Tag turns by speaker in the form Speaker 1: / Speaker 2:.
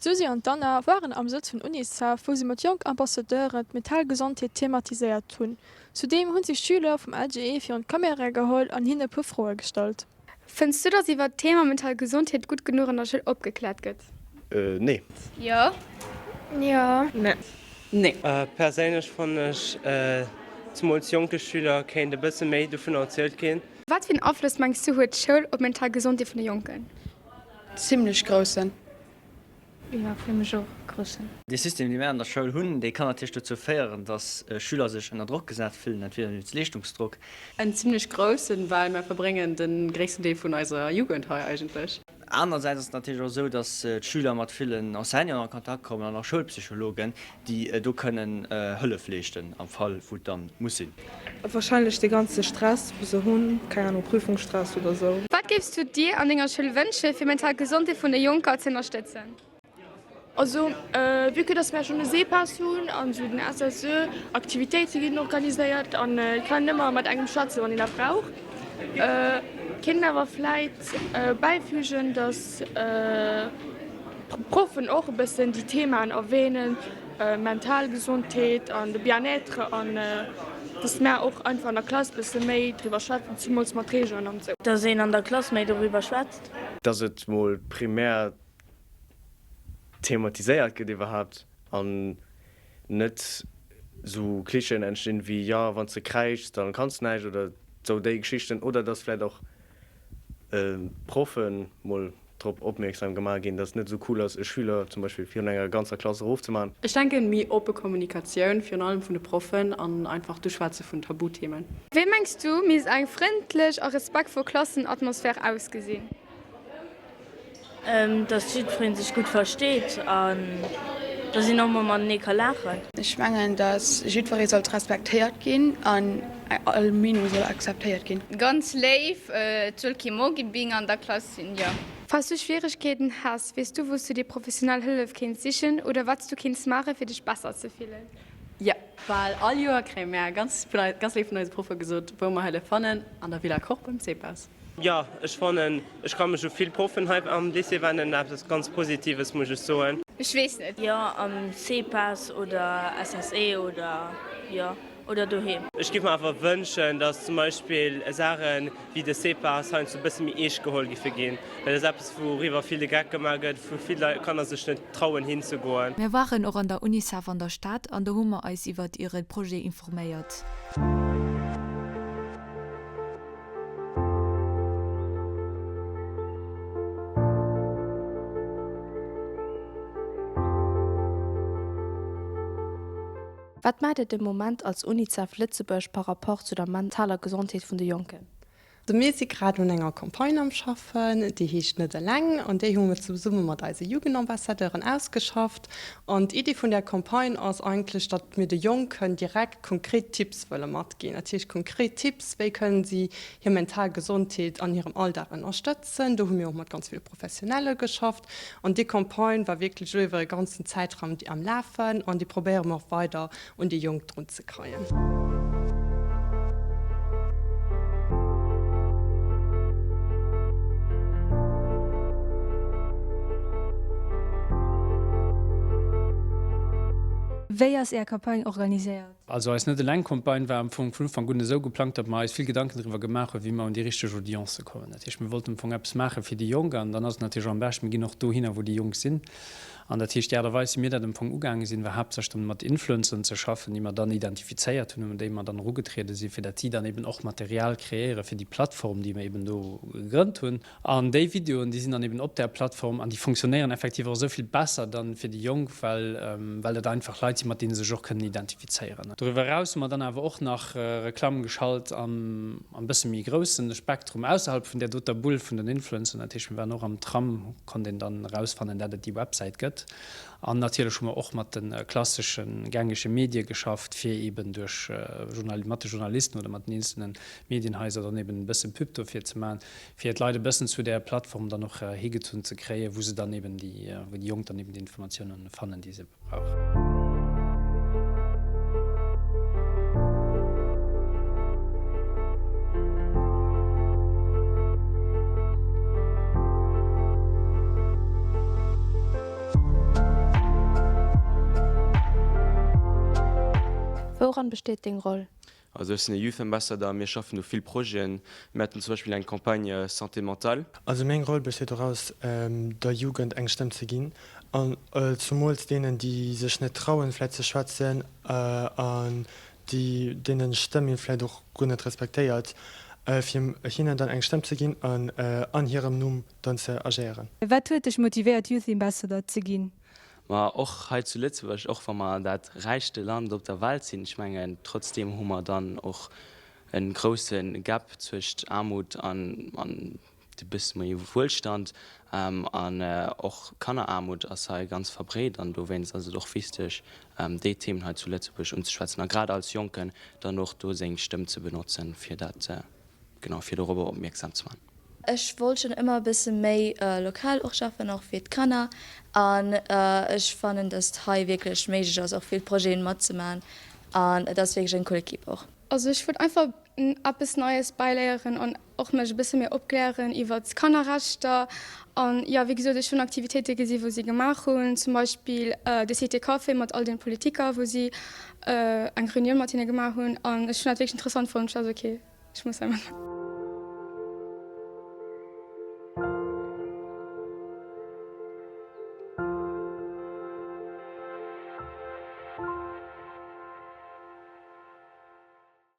Speaker 1: D'Susi an d'Anna waren am Sëtz vun Unicef, wou si mat jonk Ambassadeuren d'mental Gesondheet thematiséiert hunn. Zudeem hunn si Schüler vum LGE virun d'Kamera geholl an hinne e puer Froe gestallt.
Speaker 2: Fënns du, dass iwwert d'Thema mental Gesondheet gutt genuch an der Schoul opgekläert gëtt?
Speaker 3: Nee.
Speaker 2: Jo.
Speaker 1: Jo.
Speaker 4: Nee.
Speaker 5: Nee.
Speaker 6: Perséinlech fannen ech, zemools jonke Schüler kéint e bësse méi dovun erzielt ginn.
Speaker 2: Wat fir en Afloss mengs du huet d'Schoul op d'mental Gesondheet vun de Jonken?
Speaker 4: Zimlech groussen.
Speaker 7: Jo, fir mech och groussen.
Speaker 8: Dee System, dee mir an der Schoul hunn, dee kann natierlech dozou féieren, dass Schüler sech ënner Drock gesat fillen, entweder duerch Leeschtungsdrock.
Speaker 5: En zimlech groussen, well mer verbréngen de gréissten Deel vun eiser Jugend hei eigentlech.
Speaker 8: Anerersäits ass et natierlech och esou, dass d'Schüler mat villen Enseignanten a Kontakt kommen an och Schoulpsychologen, déi do kënnen Hëllef leeschten am Fall wou et dann muss sinn.
Speaker 9: Wahrscheinlech dee ganze Stress wou se hunn, keng Ahnung, Prüfungsstress oder sou.
Speaker 2: Wat géifs du dir an denger Schoul wënsche fir mental Gesondheet vun de Jonker ze ënnerstëtzen?
Speaker 1: Also vue que dass mär schonn e Seepass hunn an esou den SSE, Aktivitéite ginn organiséiert an et kann een ëmmer mat engem schwätzen, wann een dat brauch. Kéint een awer vläit bäifügen, dass d'Proffen och e bëssen déi Themaen erwähnen, mental Gesondheet an de Bien-être an dass mär och einfach an der Klass e bësse méi driwwer schwätzen, zumools mat Reegelen an esou.
Speaker 7: Dass een an der Klass méi doriwwer schwätzt.
Speaker 3: Dass et mol primär thematiséiert gëtt iwwerhaapt an net sou Klischeeën entstinn wéi jo wann s de kräischs dann kanns de näischt oder sou déi Geschichten oder dass vläit och d'Proffen mol drop opmierksam gemaach ginn, dass et net sou cool ass e Schüler zum Beispill virun enger ganzer Klass erofzemaachen.
Speaker 5: Ech denken méi oppe Kommunikatioun, virun allem vun de Proffen an einfach d'Uschwätze vun Tabuthemen.
Speaker 2: Wéi mengs du misst eng frëndlech a respektvoll Klassenatmosphär ausgesinn?
Speaker 7: Dass jiddweree sech gutt versteet an dass een och mol matenee ka laachen.
Speaker 4: Ech mengen, dass jiddweree sollt respektéiert ginn an all Meenung soll akzeptéiert ginn.
Speaker 10: Ganz léif, et soll kee Mobbing an der Klass sinn, jo.
Speaker 2: Falls du Schwieregkeeten has, weess du wous du dir professionell Hëllef kéints sichen oder wat s du kéints maache fir dech besser ze fillen?
Speaker 5: Jo, bal all Joer kréie mär ganz ganz léif vun eise Proffe gesot, wou mer Hëllef fannen, an der Villa Koch beim CEPAS.
Speaker 6: Jo, ech fannen, ech ka mech u vill Proffen hei am Lycée wennen, eppes ganz Positives, muss ech soen.
Speaker 10: Ech weess net.
Speaker 7: Jo, am CEPAS oder SSE oder jo, oder doheem.
Speaker 6: Ech giff mer awer wënschen, dass zum Beispill Saachen wéi de CEPAS heiansdo e bësse méi eescht geholl giffe ginn, well dat ass eppes wouriwwer vill de Geck gemaach gëtt, wou vill Leit, Kanner sech net trauen hinzegoen.
Speaker 11: Mir waren och an der Unicef an der Stad an do hu mer eis iwwert iere Projet informéiert.
Speaker 12: Wat maacht Dir de Moment als Unicef Lëtzebuerg par rapport zu der mentaler Gesondheet vun de Jonken?
Speaker 5: Mir si grad un enger Campagne am Schaffen, déi heescht Net eleng an déi hu mir zesumme mat eise Jugendambassadeuren ausgeschafft. An d'Iddi vun där Campagne ass eigentlech, datt mir de Jonken direkt konkret Tipps wëlle matginn. Dat heescht konkret Tipps, wéi kënnen si hir mental Gesondheet an hirem Alldag ënnerstëtzen. Do hu mir och mat ganz ville Professionelle geschafft. An déi Campagne war wierklech elo iwwer e ganzen Zäitraum déi am Lafen an déi probéiere mer och weider un déi Jonk drun ze kreien.
Speaker 12: Wéi ass Är Campagne organiséiert?
Speaker 13: Also eis Net eleng Campagne war am Fong vun Ufank un esou geplangt, datt mer eis vill Gedanken driwwer gemaach hunn, wéi mer un déi richteg Audience kommen. Dat heescht, mir wollten am Fong eppes maache fir déi Jonk an dann ass et natierlech och am beschten, mir ginn och dohinner, wou déi Jonk sinn. An dat heescht, déi Aart a Weis, wéi mir dat am Fong ugaange sinn, war haaptsächlech dann mat Influencern ze schaffen, déi mer dann identifizéiert hunn, un déi mer dann erugetriede sinn, fir dat si dann eben och Material kreéiere fir déi Plattform, déi mer eben do gegrënnt hunn. An déi Videoen, déi sinn dann eben op där Plattform an déi fonctionnéieren effektiv och esou vill besser dann fir déi Jonk, well well dat einfach Leit sinn, mat deene se sech och kënnen identifizéieren. Doriwwer eraus hu mer dann awer och nach Reklamm geschalt am am bësse méi groussen Spektrum ausserhalb vun där doter Bull vun den Influencern. Dat heescht, mir waren och am Tram, konnt een dann erausfannen, dat et déi Websäit gëtt. An natierlech hu mer och mat de klassesche gängege Medie geschafft, fir eben duerch mat de Journalisten oder mat den eenzelne Medienhaiser dann eben e bësse Pub dofir ze maachen, fir d'Leit e bëssen zu där Plattform dann och higezunn ze kréien, wou se dann eben déi, wou déi Jonk dann eben déi Informatiounen fannen, déi se brauchen.
Speaker 12: Wouran besteet deng Roll?
Speaker 14: Also ech sinn e Youth Ambassador, mir schaffen u vill Projeten. Mir haten zum Beispill eng Campagne Santé mentale.
Speaker 15: Also meng Roll besteet doraus, der Jugend eng Stëmm ze ginn an zumools deenen, déi sech net trauen vläit ze schwätzen an déi deenen Stëmm ee vläit och guer net respektéiert, fir hinnen dann eng Stëmm ze ginn an an hirem Numm dann ze agéieren.
Speaker 2: Wat huet dech motivéiert Youth Ambassador ze ginn?
Speaker 16: Ma och hei zu Lëtzebuerg, och wa mer dat räichste Land op der Welt sinn, ech mengen, trotzdeem hu mer dann och e grousse Gap zwëscht Aarmut an e bësse méi Wuelstand. An och Kanneraarmut ass hei ganz verbreet an dowéinst ass et och wichteg, déi Themen hei zu Lëtzebuerg unzeschwätzen a grad als Jonken dann och do seng Stëmm ze benotzen, fir dat, genau, fir dorobber opmierksam ze man.
Speaker 17: Ech wollt schon ëmmer e bësse méi lokal och schaffen, och fir d'Kanner, an ech fannen dass et hei wierklech méiglech ass och vill Projeten matzemachen an et ass wierklech eng cool Equipe och.
Speaker 2: Also ech wollt einfach eppes Neies bäiléieren an och mech e bësse méi opklären iwwert d'Kannerrechter an jo wéi gesot ech hunn Aktivitéite gesi wou si gemaach hunn, zum Beispill de Cité Café mat all den Politiker wou si eng Reunioun mat hinne gemaach hunn an ech hunn dat wierklech interessant fonnt, ech war esou ok. Ech muss hei mat.